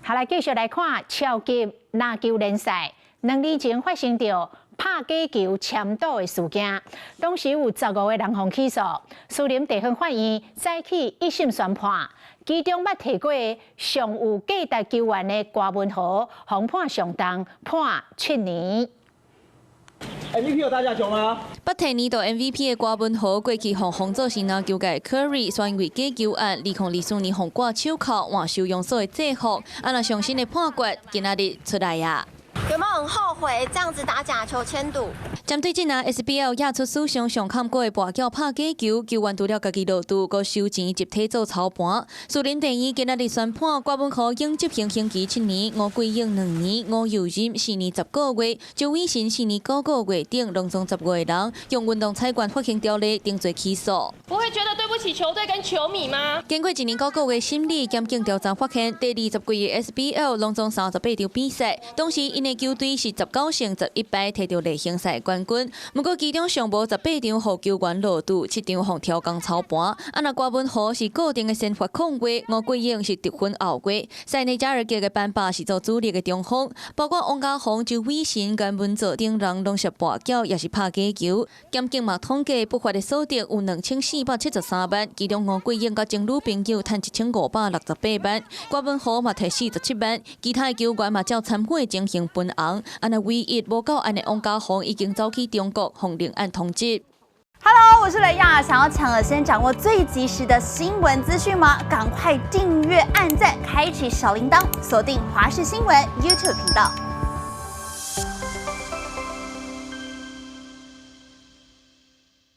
好，來繼續來看超級籃球聯賽，2年前發生著拍假球簽賭的事件，當時有15個人予起訴，士林地方法院早起一審宣判，其中捌提過上有價值球員的郭文豪，予判上重判7年。 MVP 有打假球嗎？捌提年度 MVP 的郭文豪，過去予封做是籃球界 Curry，煞因為假球案，2024年予掛手銬換收容所的制服，啊若上新的判決今仔日出來啊！有沒有很後悔這樣子打假球簽賭？針對這若 SBL 野出史上上坎坷的跋筊拍假球，球員除了家己落注，閣收錢集體做操盤。士林地院今仔日宣判，郭文豪應執行刑期7年，吳桂英2年，吳又任4年10個月，周偉新4年9個月等，攏總15個人用運動彩券發行條例定罪起訴。不會覺得對不起球隊跟球迷嗎？經過1年9個月審理，檢警調查發現，第20季的 SBL 攏總38場比賽，當時𪜶的球隊是19勝11敗，提著例行賽冠軍。毋過其中上無18場予球員落注，7場予調工操盤。啊，若郭文豪是固定的先發控衛，吳桂英是得分後衛。塞內加爾籍的班巴是做主力的中鋒，包括王家宏、周偉新、甘文哲等人攏是跋筊，也是拍假球。檢警嘛統計不法的所得有2473萬，其中吳桂英佮前女朋友趁1568萬，郭文豪嘛提47萬，其他的球員嘛照參會情形分紅。啊，若唯一無到案的王家宏已經走去中國，予另案通緝。 Hello，我是雷亞，想要搶先掌握最及時的新聞資訊嗎？趕快訂閱、按讚、開啟小鈴鐺，鎖定華視新聞 YouTube 頻道。